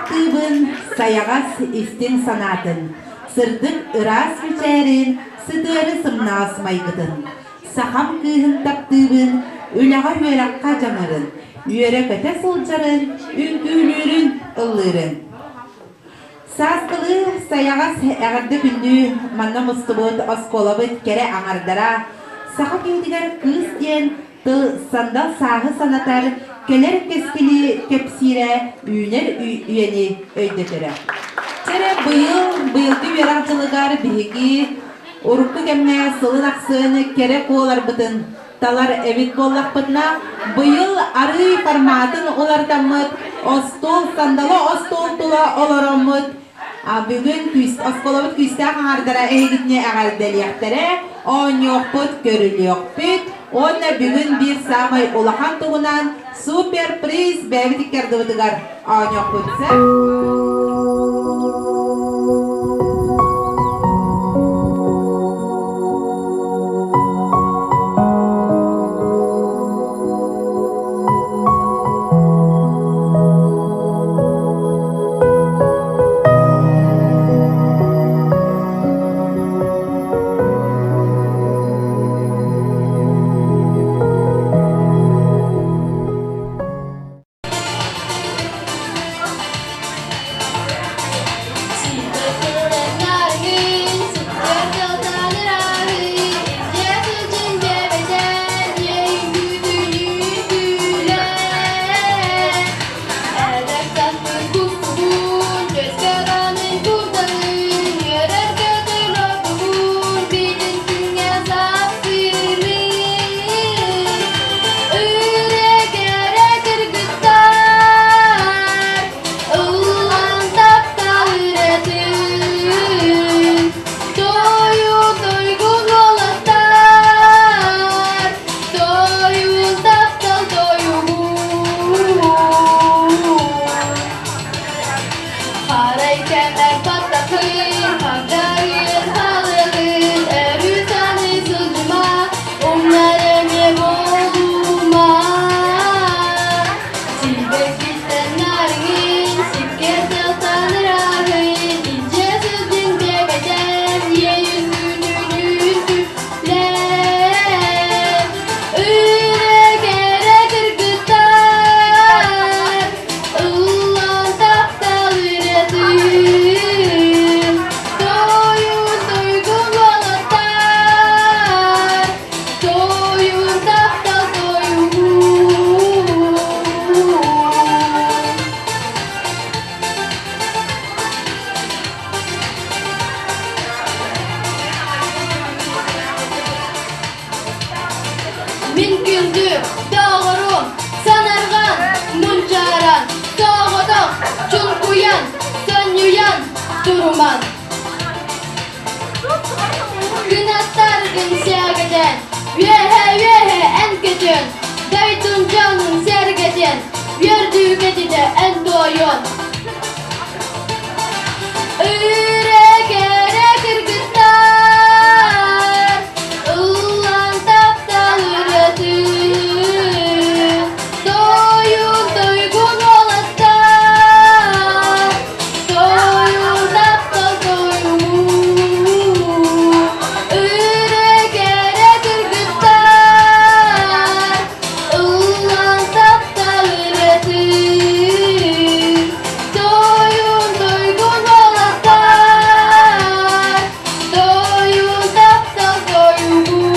таптыыбын сайаҕас истиҥ санаатын, сырдык ыраас мичээрин, сытыары сымнаҕас майгытын. Сахам кыыһын таптыыбын, үлэҕэ-үөрэххэ дьаныырын, үөрэ-көтө сылдьарын, үҥкүүлүүрүн, ыллыырын. Сааскылыы сайаҕас эҕэрдэ күндү манна мустубут оскуолабыт кэрэ аҥардара саха киһитигэр кыыс диэн тыл сандал сааһы санатар, кэлэр кэскили кэпсиирэ, үүнэр үйэни өйдөтөрө. Чэрэ быйыл быйылгы үөрэх дьылыгар биһиги урукку кэмҥэ сылын ахсын кэрэ куоларбытын талар эбит буоллахпытына, быйыл арыый форматын уларытаммыт, остуол сандала остуол тула олороммут, бүгүн оскуолабыт күүстээх аҥардара эһигитини эҕэрдэлиэхтэрэ, оонньуохпут, көрүлүөхпүт уонна бүгүн биир саамай улахан туһунан супер-приз бэйэбит икки ардыбытыгар оонньуохпут сөп. Мин күндү доҕорум, санарҕан, мунчааран, соҕотох, чуҥкуйан, сонньуйан туруман. Кынаттаргын сээгэтэн, үөһэ-үөһэ эн көтөн, дойдун дьонун сэргэтэн, үөрдүү кэтитэ эн туойуон. Үрэ кэрэ кыргыттар, ыллаан таптал ырыатын, Тойун тойгун уолаттар, тойун таптал тойугун. Үрэ кэрэ кыргыттар, ыллаан таптал ырыатын, Тойун тойгун уолаттар, тойун таптал тойугун.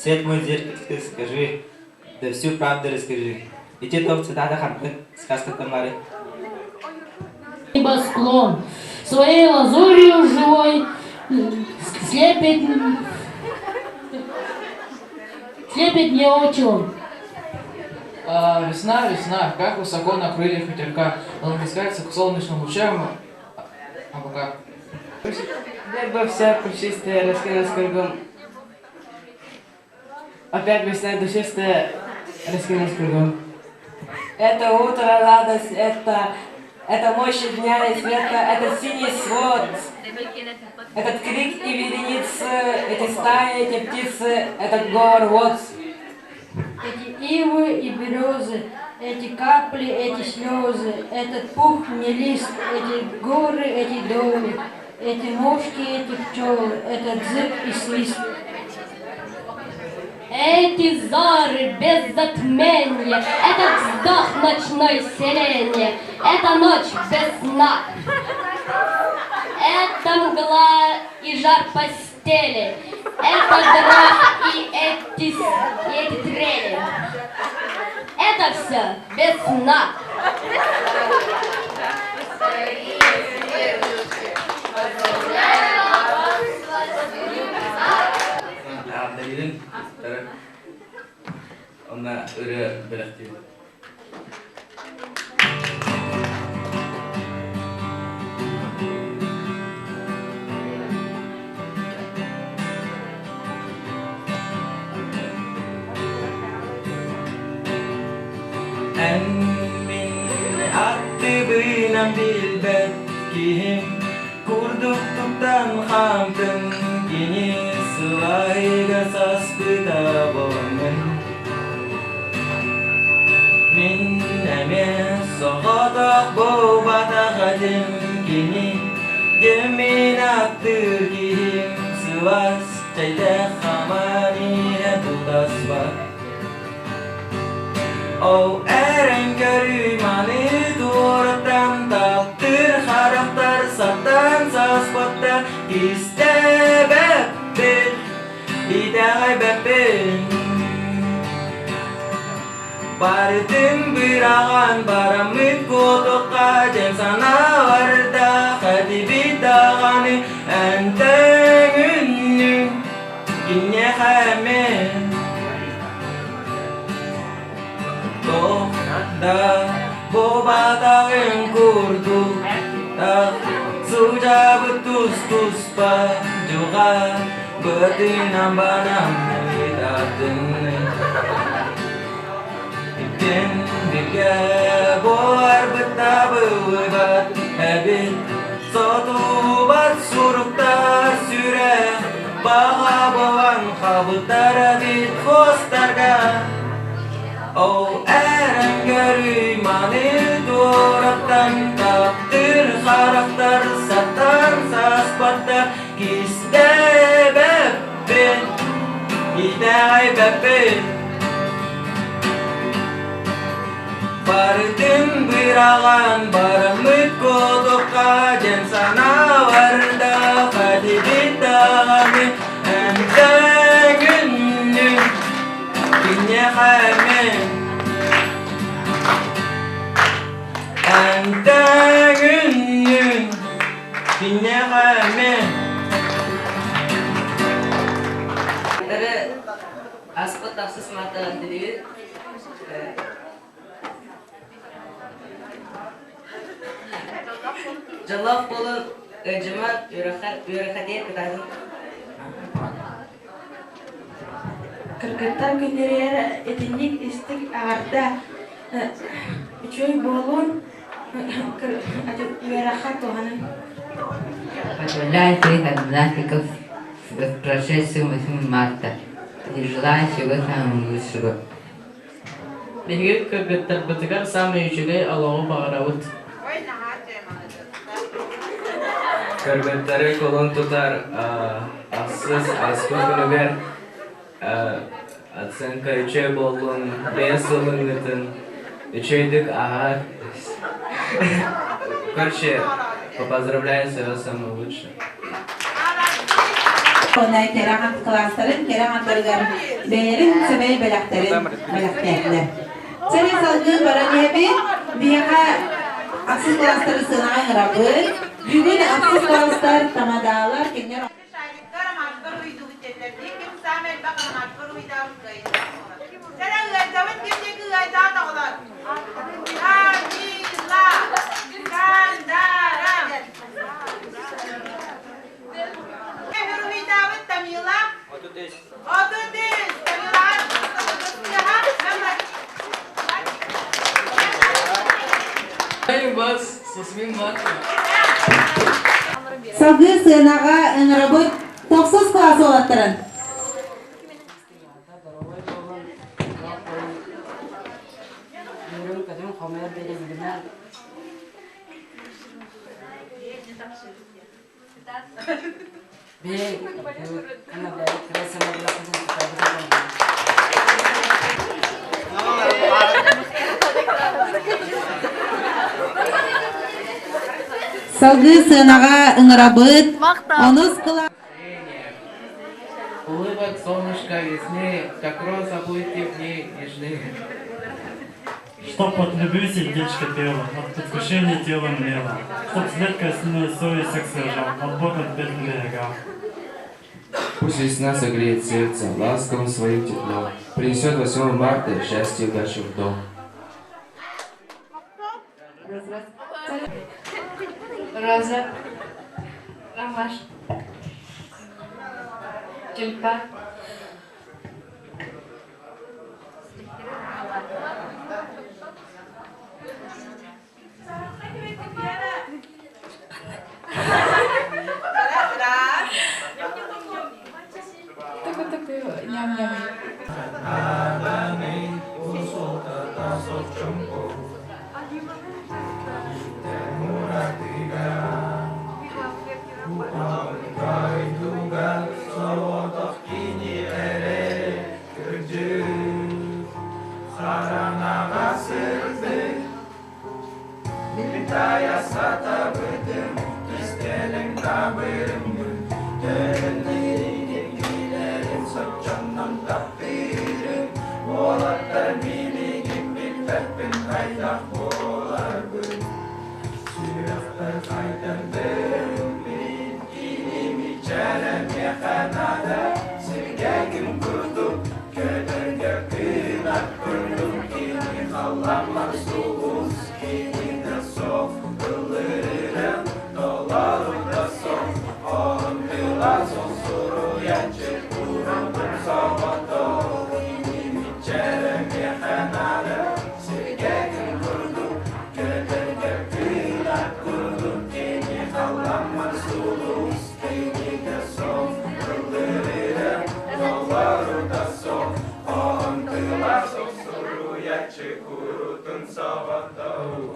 Свет мой зеркальце, скажи, да всю правду расскажи. Ити топ цитата хантык сказка Тамары. Небосклон своей лазурью живой слепит, слепит мне очи он. А, весна, весна, как высоко на крыльях ветерка, он ласкается к солнечным лучам, а пока. Небо вся пушистая раскинулась кругом. Опять весна душистая раскинулась кругом. Это утро радость, это мощь дня и света, это синий свод, этот крик и вереницы, эти стаи, эти птицы, этот говор вот. Эти ивы и березы, эти капли, эти слезы, этот пух не лист, эти горы, эти долы, эти мошки, эти пчелы, этот зыб и свист. Эти зоры без затмения, этот вздох ночной сирени, эта ночь без сна. Это мгла и жар постели, это дрожь и эти, и эти трели. Это все без сна. Эҕэрдэлиибин Онно ырыа бэлэхтиибин. Эн мин аттыбынан билбэт киһим Курдук туттан хаамтын кини сылайга саспыта буолаҥҥын Мин эмиэ соҕотох буолбатах этим кини Дьэммин аттыыр киһим сылаас чэйдээх хаман иһэ тутаспат Ол эрэн көрүй маны туораттан таптыыр харахтар саттан саспаттар истэбэппин итэҕэйбэппин Барытын быраҕан бараммыт куотукка дьэн санаабардаах этибит даҕаны эн тэҥүннүҥ киниэхэ эмиэ Туох да буолбатаҕын курдук сылдьабыт тус-туспа дьылҕа бытынан баран ыытатыныы Иккиэн бииргэ буоларбыт табыллыбат эбит Сотуллубат суруктар сүрэх баҕа буолан хаалбыттар эбит хостарга Ол эрэн көрүй маны туораттан таптыыр харахтар саттан саспаттар кистээбэппин итэҕэйбэппин Барытын быраҕан бараммыт куотукка диэн санаабардаах этибит даҕаны эн тэҥүннүҥ киниэхэ эмиэ эн тэҥүннүҥ киниэхэ эмиэ Аспыт тахсыс мааттан билигин Дьоллоох буолун, ыалдьыма, үөрэххэ кытаатын. Кыргыттар күннэригэр итинник истиҥ эҕэрдэ үчүгэй буолуон үөрэххэ туһанын. Поздравляю всех одноклассников с прошедшим 8 марта и желаю всего самого лучшего. Биһиги кыргыттарбытыгар саамай үчүгэй олоҕу баҕарабыт. Кыргыттары кулун тутар ахсыс ааспыт күнүгэр оценка үчүгэй буоллун, бэйэ сылыҥҥытын үчүгэйдик ааһар. Короче, поздравляю всего самого лучшего. Онно кэрэ кылаастарын кэрэ аҥардарыгар бэйэлэрин сэмэй бэлэхтэрин бэлэхтээтилэр. Сэрии салгыы баран иһэбит. Биһиэхэ ахсыс кылаастары сыанаҕа ыҥырабыт. Бүгүн ахсыс кылаастар тамадаалар кинилэр Шариктар ромашкар уйдубут диэтилэр ким саамай элбэх ромашкар уйдаабыт кыайда. Сэрэ ыайдабыт ким диэки ыайдаат оҕолор? Камила! Сандара! Уруһуйдаабыт Тамила? 33. 33! Тамила! Вас с 8 марта. Салгыы сыанаҕа ыҥырабыт тохсус кылаас уолаттарын. хомуйар биэрэбилинэн Салгыы сыанаҕа ыҥырабыт. Онус кылаас Улыбок солнышко весны, как роза будете в ней нежны. Чтоб от любви сердечко пело, от предвкушения тело млело, Чтоб след косную совесть всех сражал, от Бога от бед уберегал. Пусть весна согреет сердце ласковым своим теплом, Принесет 8 марта счастье и удачу в дом. Роза, ромашка, тюльпан. Такой-такой ням-ням.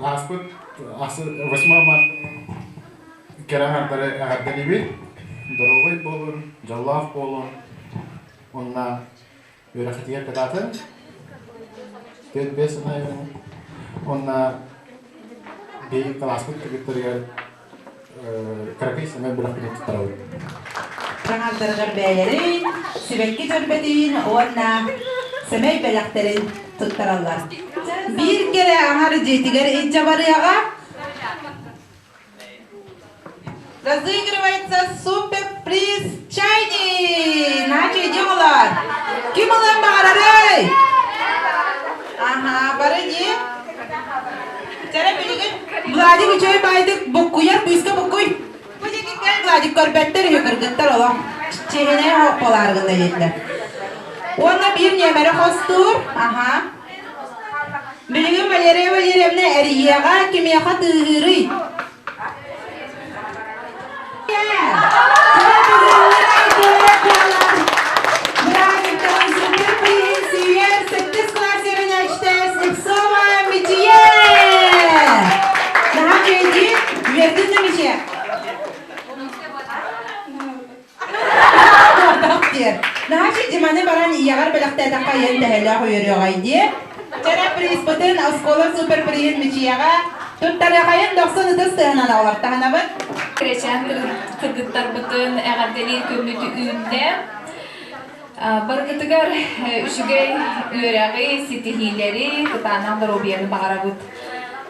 Ааспыт 8 март кэрэ аҥардары эҕэрдэлиибит. Доруобай буолун, дьоллоох буолун уонна үөрэххитигэр кытаатын. 4-5 сына уонна биһиги кылааспыт кыргыттарыгар кыракый сэмэй бөлөхпүтүн туттарабыт. Аҥардарыгар бэйэлэрин, сибэкки дьөрбөтүн уонна сэмэй бэлэхтэрин туттараллар. Биир кэрэ аҥар дьиэтигэр илдьэ барыаҕа. Разыгрывается суперприз чайник! Наче идем олар. Ким ылан баҕарарый? Аха, бары не? Чара билигин Владик үчүгэй баайдык буккуйар быыска буккуй. Бу диэки кэл Владик көрбөттөр үһү кыргыттар олох чиэһинэй оһох гына диэтилэр. Уонна биир нүөмэри хостуур. Аха. Билигин Валерия Валерьевна эрийиэҕэ кимиэхэ тыаһыырый? Диманы баран ийэҕэр бэлэхтээтэххэ ийэн төһөлөөх үөрүөҕэй диэ. Чэрэ приспытын оскуола суперприһин Мичийэҕэ туттарыахайын дохсун ытыс тыаһынан оҕолор таһынабыт. Кэрэчээн кыргыттарбытын эҕэрдэлиир күммүт үүннэ. Барыгытыгар үчүгэй үөрэҕи, ситиһиилэри, кытаанах доруобуйаны баҕарабыт.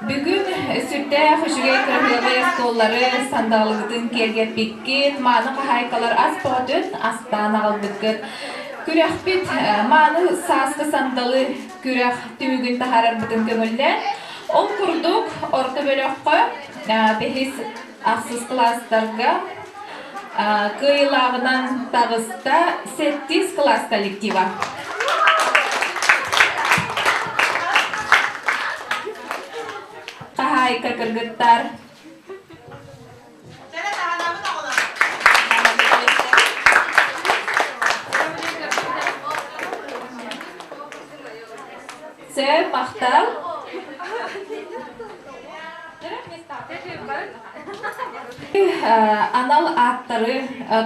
Бүгүн сүрдээх үчүгэй кыраһыабай остуоллары сандалыгытын киэргэппиккит, мааны хаһаайкалар ас бөҕөтүн астаан аҕалбыккыт. Күрэхпит мааны сааскы сандалы күрэх түмүгүн таһаарарбытын көҥүллээн, ол курдук орто бөлөххө бэһис ахсыс кылаастарга кыайыылааҕынан таҕыста сэттис кылаас коллектива. Хаһаайка кыргыттар. Сөп, махтал. Анал ааттары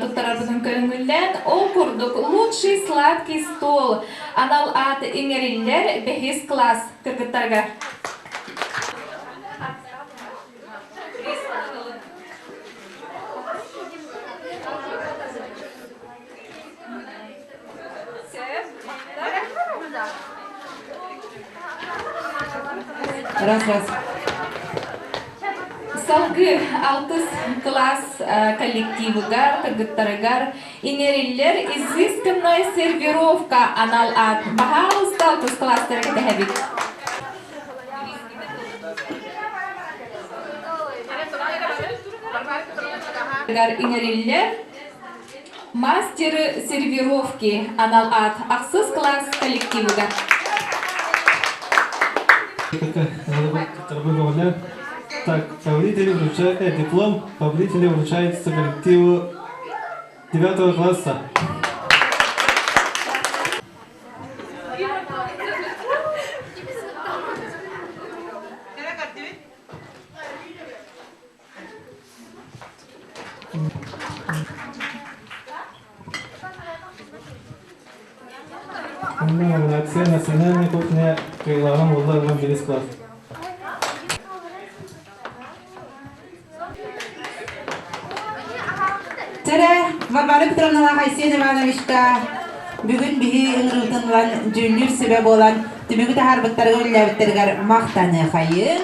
туттарарбытын көҥүллээн, ол курдук «Лучший сладкий стол» анал аат иҥэриллэр бэһис класс кыргыттарыгар. Раз, раз. Салгыы алтыс кылаас коллективыгар, кыргыттарыгар иҥэриллэр изысканная сервировка анал аат. Баһаалыста алтыс кылаастары кэтэһэбит. Иҥэриллэр Мастеры сервировки анал аат ахсыс класс коллективыгар. Так, победители вручают диплом, победители вручается коллективу 9 класса. Номинация «Национальная кухня» кыайыылааҕынан буолла ылан билис класс. Чэрэ, Варвара Петровналаах Айсен Ивановичка бүгүн биһи ыҥырыытын ылан дьүүллүүр сүбэ буолан түмүгү таһаарбыттарыгар үлэлээбиттэригэр махтаныахайын.